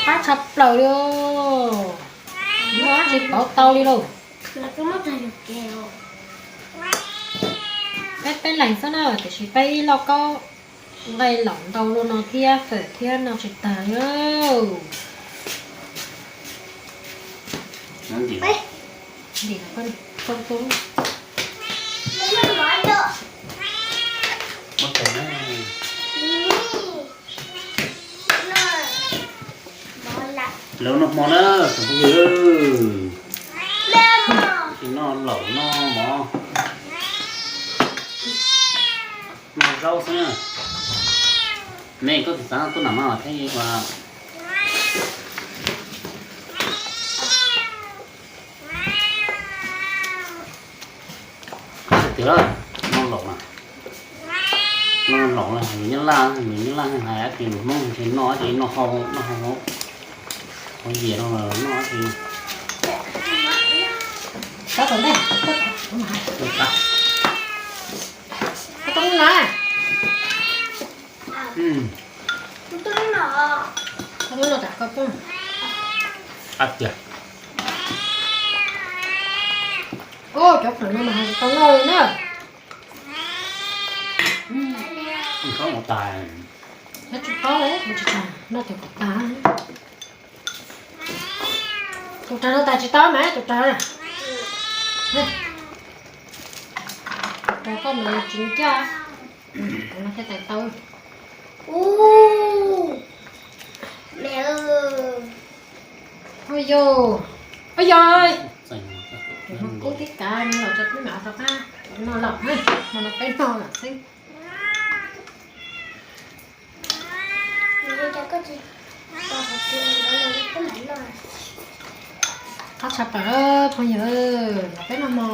Qab tshaj plaws li, muab tsis pauv tau li lauj. Peb peb leeg xwb na, tiam sis peb ib lauj kaub nqaij laum ntau li no thiab fawm thiab no tsis tag li. Lawv noj hmo na, tsoom phooj ywg, tsis noj laum noj mov, noj zaub xwb na. Me koj tsis xav tuaj nram no thiab ua. Tiag, noj laum na, noj laum na, nws nyab laj, nws nyab laj hais tias lus Hmoob ces noj ces noj hau, noj hau, hau yias no noj ces. Tiag. Cov fawm no mas tsis tau noj li na. Tsis tau, noj cov kom tag. Tus rawg no tas tsis tau mas tus rawg. Tus rawg koj mas tsis ncaj. Kuv no thiaj tais tau. Ua yog, ua yog, kub tib kav los rau peb mam rov qab noj laum na, hmo no peb noj lawm xwb. Qab tshaj plaws phooj ywg, los peb noj hmo.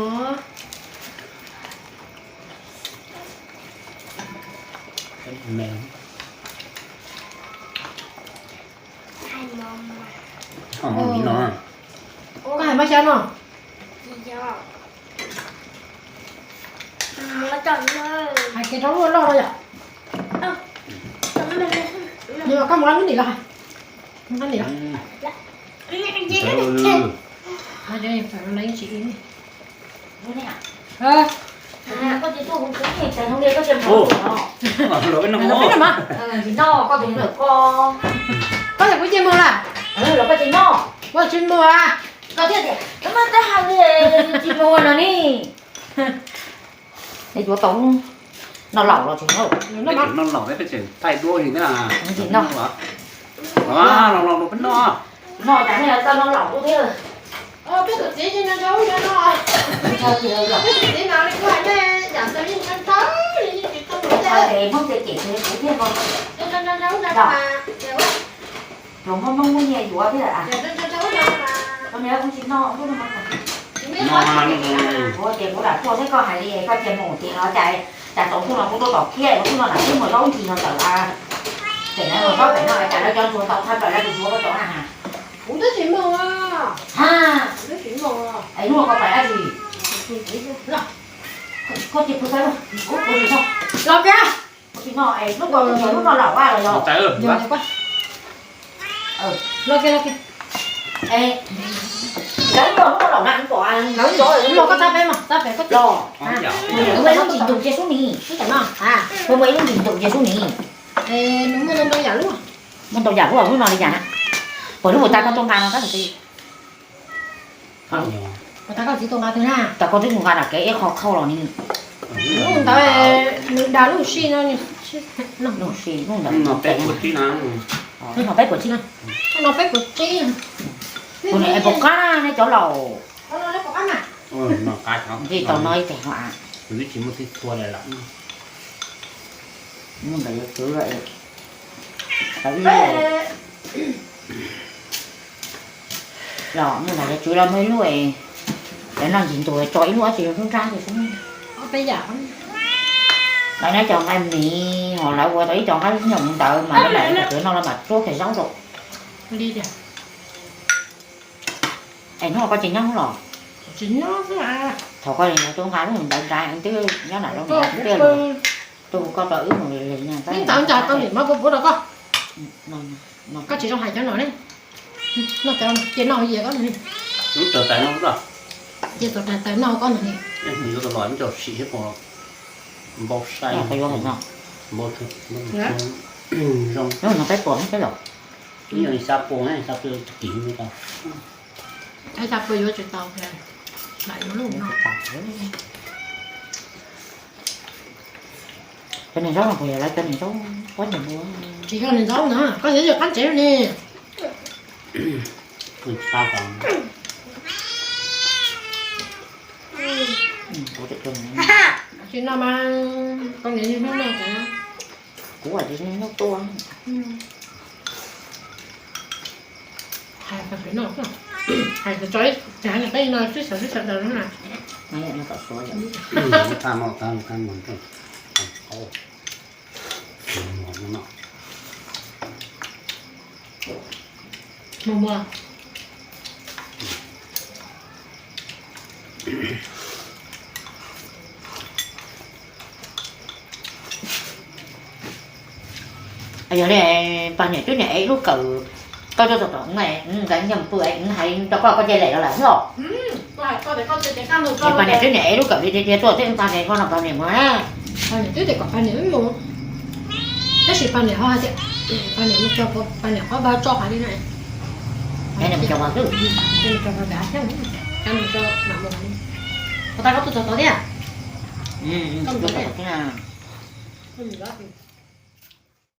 Koj hais mab xyab no? Hais kiag rau lub loj no yom. Nws mas koj mus lub nim los hais. Lub nim los. Koj yog kuv cia mus lawm. Koj tsis mus a? Koj tsis mus a? Koj thiaj tias, koj mas tab hais li tsis mus no ni. Yuav tau noj laum los tsis noj. Noj laum peb tseem thaij duab li thiab. Los los los peb noj. Noj tas nej tau noj laum dua thiab. Peb tus txiv ces nrau nrau no. Peb tus txiv mas li kuv hais nej yam ntawd yeej nrau nrau li yeej tsis tau nrau. Hmoob ces cem kuv thiab no. Nrau nrau nrau nrau mas. Los muaj Hmoob muaj nyiaj yuav thiab. Nrau nrau nrau nrau mas. Koj niam kuv tsis noj lub no mas. Kuv tias kuv lam tuaj thiab koj hais li koj cia mus tias no cas, cas tau tub no kuv tuaj tom kiab kuv tub no lam twb mus zaub ntsis no tawm. Pem no mus zaub pem no cas lawv cov ntsuag tau thaj plaws lawv tus ntsuag koj cov na. Kuv twb tsis mus. Ha. Kuv twb tsis mus. Es hnub no koj pais dab tsi? Koj cia kuv pais, kuv tsis noj. Los kiag. Kuv tsis noj es hnub no, hnub no laum vaj los yog? Los kiag, los kiag. Es lawv noj hnub no laum na, pom lawv noj koj tab peb mas, tab peb koj los. Mus ib lub ntsis ntus cia sub ni. Mus ib lub ntsis ntus cia sub ni. Nws muaj ntau yam lub, muaj ntau yam lub hnub no li cas? Puas lub mus tas koj tuaj nqa no tab sis. Ua tag koj txiv tua nqa twg na? Tau koj twb mus nqa nram kev ib qho khauj los ni. Lub ntawd nws dag lub si no. Lub si lub ntawd no peb puas tsib na. No peb puas tsib. Tus niam es pom qab na nej cov laus. Nce tau no ib teg no a. Mus ntawd yuav tswv, tau ib lub. Los mus ntawd yuav tswv los muaj ib lub, cov noj ntsis ntus tso ib lub dab tsi rau hnub nrab ntawd xwb. Lawv nyob cov nqaij miv ho lawv ua tau ib co nqaij nyoos ntawd mas lawv lam cov noj los mam tsuab pem zaub rau. Es hnub no koj tsis nyob los? Thaum koj tsis nyob tuaj nqa lub ntawd nrad twb nyob nram lub niam tus koj rau wb mus lig lig. Ib ntawd nrad tau niam mab puas puav rau koj. Koj tsis zoo hais cov no ne. Noj cov cia noj yias koj no li. Lub taws tais no los. Cia txog taws noj koj no li. Yuav tau los ib co sim thiab puas npau sai. Npau, npau zoo. Ib nyuag xya puas, xya puas tau. Xya puas yuav tsis tau, lam yuav lub no. Cov niag zaub no puas yog lawv cov niag zaub pob ntseg ua? Tsis yog niag zaub na, koj yuav yog qab tsev ni. Tsis no mas koj niam niag hnub no, kuv tsis niag hnub tuaj. Hais tso, hais tso, peb no sib sawv sib sawv daws na. Mus mus. Yog li, pag niam twb niam ev lub kawm, koj tuaj txog tom nkawd nyob pw es hais rau koj, koj cia li los lawm xwb os. Pag niam twb niam ev lub kawm li tiag tiag tuaj thiab, pag niam koj no pag niam mus na. Pag niam twb tias kom pag niam mus, tab sis pag niam ho hais tias pag niam mus tso, pag niam qhov vaj tso hav li na. Mus tso hav xwb, mus tso hav, mus tso, mus tso, mus tso, mus tso, mus tso, mus tso, mus tso.